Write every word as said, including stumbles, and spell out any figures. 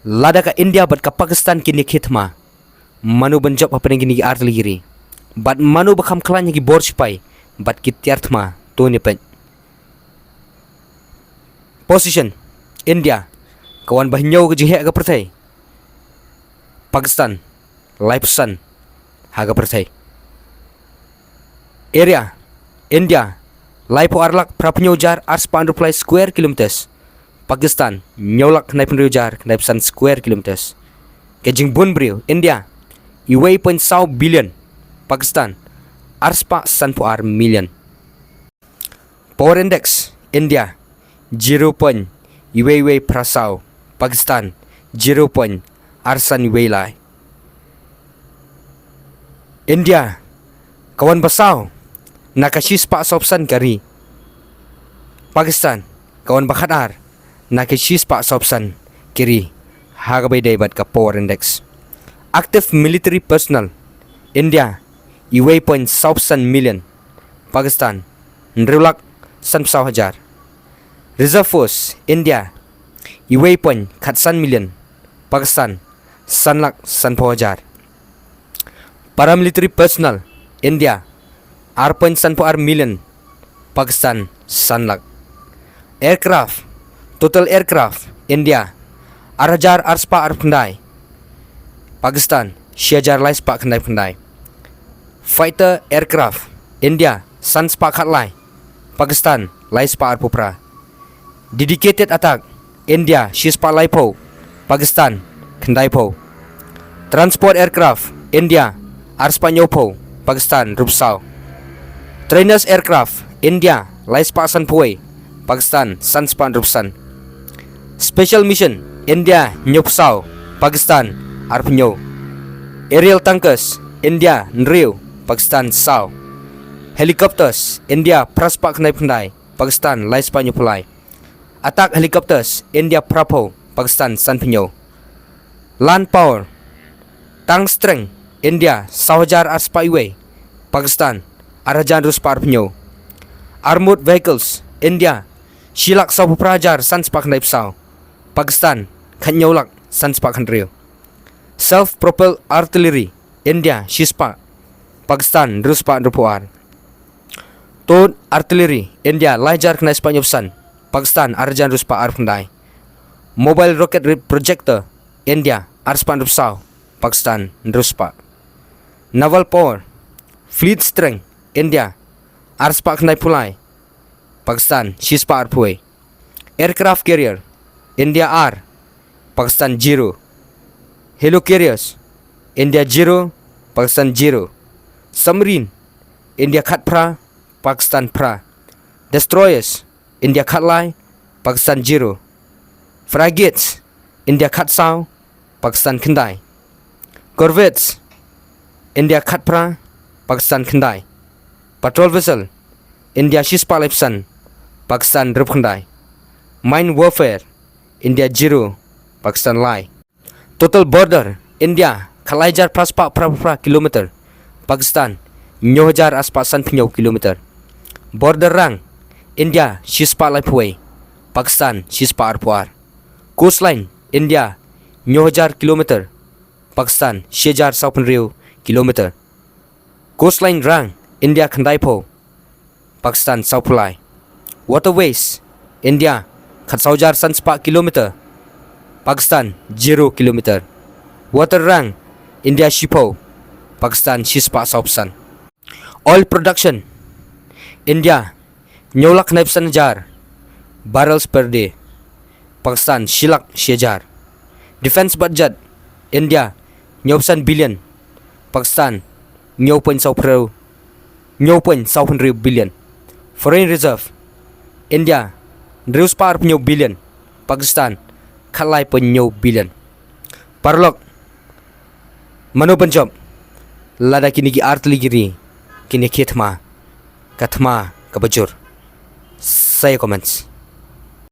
Lada ka India bad ka Pakistan kin ïakhih thma, mano ban jop hapdeng kine ki artylli ki ri? Bad mano ba kham khlaiñ ha ki bor shipai bad ki tiar thma? To ngin ïa peit. Position: India ka wan ba hynñiew ha ka jingheh ka pyrthei. Pakistan laiphew san ha ka pyrthei. Area: India laiphew ar lak phra phew hynñiew hajar ar spah hynriew phew lai square kilometers. Pakistan hynñiew lak khyndai phew hynriew hajar khyndai phew san square kilometers. Ka jingbun briew: India uwei point saw billion. Pakistan ar spah san phew ar million. Power Index: India zero point uwei uwei phra saw. Pakistan zero point ar san uwei lai. India ka wan ba saw na ka shi spah saw phew san ka ri. Pakistan ka wan ba khatar na ka shi spah saw phew san ka ri ha kaba ïadei bad ka Power Index. Active military personnel: India uwei point saw phew san million. Pakistan hynriew lak san phew saw hajar. Reserve Force: India uwei point khat san million. Pakistan san lak san phew hajar. Paramilitary personnel: India ar point san phew ar million. Pakistan san lak. Aircraft: total aircraft: India ar hajar ar spah ar phew khyndai. Pakistan shi hajar lai spah khyndai phew khyndai. Fighter aircraft: India san spah khat lai. Pakistan lai spah ar phew phra. Dedicated attack: India shi spah lai phew. Pakistan khyndai phew. Transport aircraft: India ar spah hynñiew phew. Pakistan hynriew phew saw. Trainers aircraft: India lai spah san phew wei. Pakistan san spah hynriew phew san. Special mission: India hynñiew phew saw. Pakistan ar phew hynñiew. Aerial tankers: India hynriew. Pakistan saw. Helicopters: India phra spah khyndai phew khyndai. Pakistan lai spah hynñiew phew lai. Attack helicopters: India phra phew. Pakistan san phew hynñiew. Land power: tank strength: India saw hajar ar spah uwei. Pakistan ar hajar hynriew spah ar phew hynñiew. Armored vehicles: India shi lak saw phew phra hajar san spah khyndai phew saw. Pakistan khat hynñiew lak san spah khat hynriew. Self propelled artillery: India shi spah. Pakistan hynriew spah hynriew phew ar. Towed artillery: India lai hajar khyndai spah hynñiew phew san. Pakistan ar hajar hynriew spah ar phew khyndai. Mobile rocket re-, projector: India ar spah hynriew phew saw. Pakistan hynriew spah. Naval power: fleet strength: India ar spah khyndai phew lai. Pakistan shi spah ar phew wei. Aircraft carrier: India ar. Pakistan zero. Helicarriers: India zero. Pakistan zero. Submarine: India khat phra. Pakistan phra. Destroyers: India khat lai. Pakistan zero. Frigates: India khat saw. Pakistan khyndai. Corvettes: India khat phra. Pakistan khyndai. Patrol vessel: India shi spah lai phew san. Pakistan hynriew phew khyndai. Mine warfare: India zero. Pakistan lai. Total border: India khat lai hajar phra spah phra phew phra kilometer. Pakistan hynñiew hajar ar spah san phew hynñiew kilometer. Border rang: India shi spah lai phew wei. Pakistan shi spah ar phew ar. Coastline: India hynñiew hajar kilometer. Pakistan shi hajar saw phew hynriew kilometer. Coastline rang: India khyndai phew. Pakistan saw phew lai. Waterways: India khat saw hajar san spah kilometer. Pakistan zero kilometer. Water rang: India shi phew. Pakistan shi spah saw phew san. Oil production: India hynñiew lak khyndai phew san hajar barrels per day. Pakistan shi lak shi hajar. Defense budget: India hynñiew phew san billion. Pakistan hynñiew point saw phew hynriew, hynñiew point saw phew hynriew billion. Foreign reserve: India hynriew spah ar phew hynñiew billion. Pakistan khat lai point hynñiew billion. Paralok, mano ban jop lada kine ki artylli ki ri kin ïakhih thma, ka thma kaba jur? Sa ïa comments.